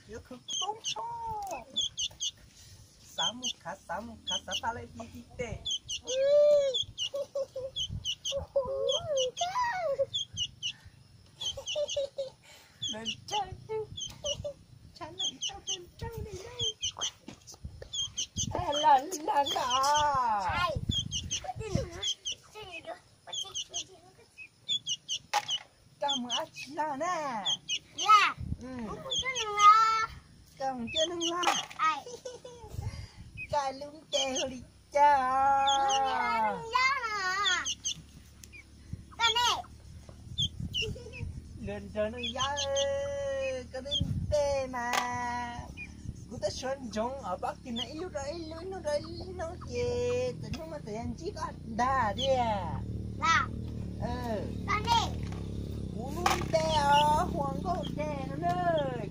Yuav khawv koob tso. Xav mus khav, xav mus khav, xav pha laj pij tij tej. Los nrog, los nrog, los nrog. Los, los, los. Koj mus dab tsi los na? Koj mus cuab noog los? Koj lub npe hu li cas? Luag nrog noog yob, koj lub npe mas kuv twb suav ntsoov os, pob kws no ib lub rau ib lub, ib lub rau ib lub ces tus hnub no tus yog ntsib koj ntag tiag. Kuv lub npe os, Hua Nkauj Dej no na.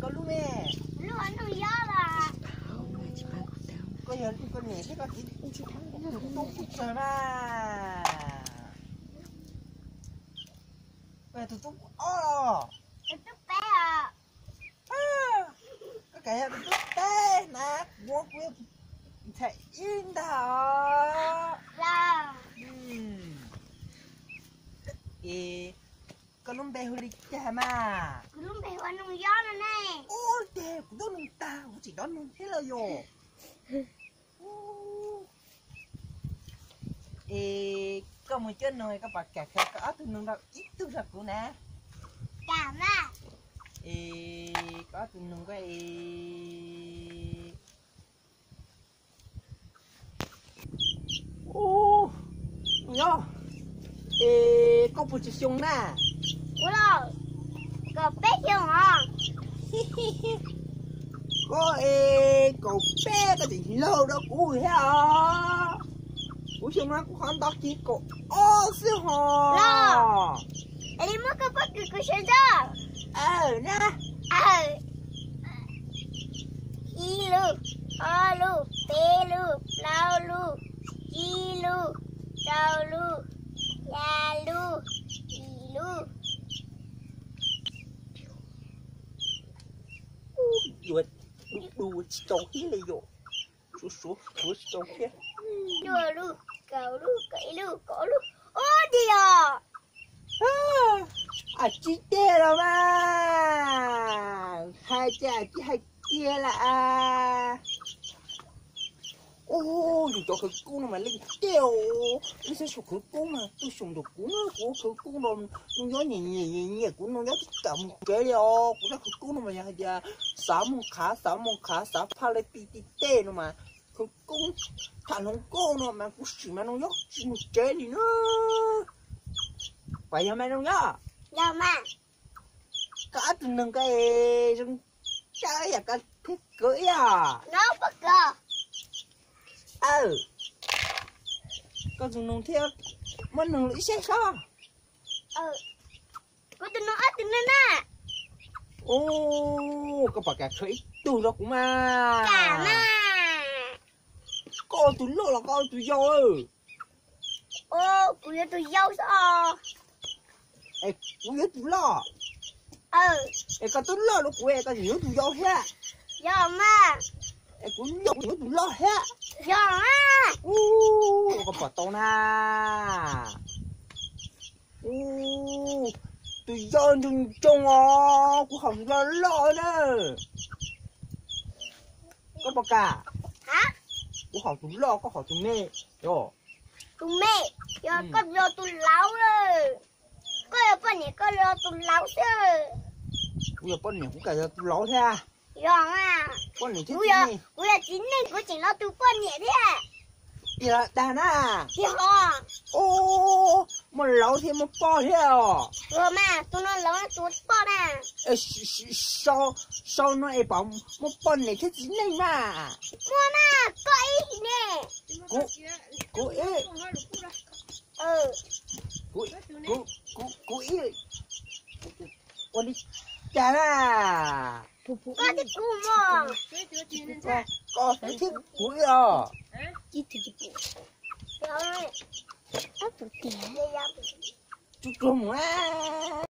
Koj lub me? Koj yog koj niam thiab koj txiv tus tub kuj tsawg na. Koj yog tus tub ob los? Koj kam yog tus tub peb na, kuv, kuv yog tus ntxhais ib ntag os. Es koj lub npe hu li cas mas? Kuv lub npe hu ua Noog Yob no ne. Ub, ces kuv twb noog tag, kuv tseem rov noog thiab los yog. Es koj mus cuab noog koj puas kam khaws koj ob tug noog rau ib tug rau kuv na? Kam mas. Es koj ob tug noog koj es, ub, yog, es koj puas tsis xyoo na? Kuv los kaum peb xyoo os. Koj es kaum peb koj tseem laug rau kuv thiab os. Kuv xyoo no kuv qhov nto kiag kaum ob xwb hos. Es li muab koj pob kws kuv sawv ntxov. Aw na. Aw. Ib lub, ob lub, peb lub, plaub lub, tsib lub, rau lub, xya lub, yim lub. Yuav du du tsis tau thiab li yom. Suav suav suav tsis tau thiab. Cuaj lub, kaum lub, kaum ib lub, kaum ob lub. Ub, dig os. Ab, tsis tiag los mas. Hais tias tsis hais tiag lawm as. Ub, yus cov khawv koob no mas leej tiag os. Ib txhia xyoo khawv koob mas tuaj xyoo ntawm kuv, kuv khawv koob no, Noog Yob nyiam nyiam nyiam kuv, Noog Yob tsis kam mus tsev li os. Kuv cov khawv koob no mas yog hais tias xav mus khav, xav mus khav, xav phaj laj pij tij tej no mas khawv koob, tham hluas nkauj no mas kuv sim mas Noog Yob tsis mus tsev li na. Puas yog mas Noog Yob? Yog mas. Koj ob tug noog ko zoo tshaj yam koj thiab kuv ib yam. Aw, koj tus noog thiab muab noog lus ib saib seb. Kuv tus noog ob tug noog na. Ub, koj puas kam khaws ib tug rau kuv mas? Koj tus loj los koj tus yau? Kuv yuav tus yau xwb os. Es kuv yuav tus loj. Es koj twb loj rau kuv es koj tseem yuav tus yau thiab? Yog mas. Es kuv yau kuv yuav tus loj thiab. Yog mas. Ub, koj pom tau na. Ub, tus yau ntsoog ntsoog os, kuv haus tus loj loj na. Koj puas kam? Kuv haus tus loj, koj haus tus me. Tus me, yog koj yog tus laus lawm. Koj yog poj niam koj los tus laus xwb. Kuv yog poj niam kuv kam los tus laus thiab. Yog mas. Poj niam thiab txiv neej. Kuv yog txiv neej kuv tseem los tus poj niam thiab. Tiag los dag na. Tiag hos. Ub, muaj laus thiab muaj poj thiab os. Yog mas, tus no laus tus poj na. Sau no es pom muaj poj niam thiab txiv neej mas. Muaj mas, koj ib ne. Kuv, kuv ib, kuv, kuv, kuv ib, ua li cas na? Koj thiab kuv mas. Koj thiab kuv ib os. Tsuag tsuag mus a.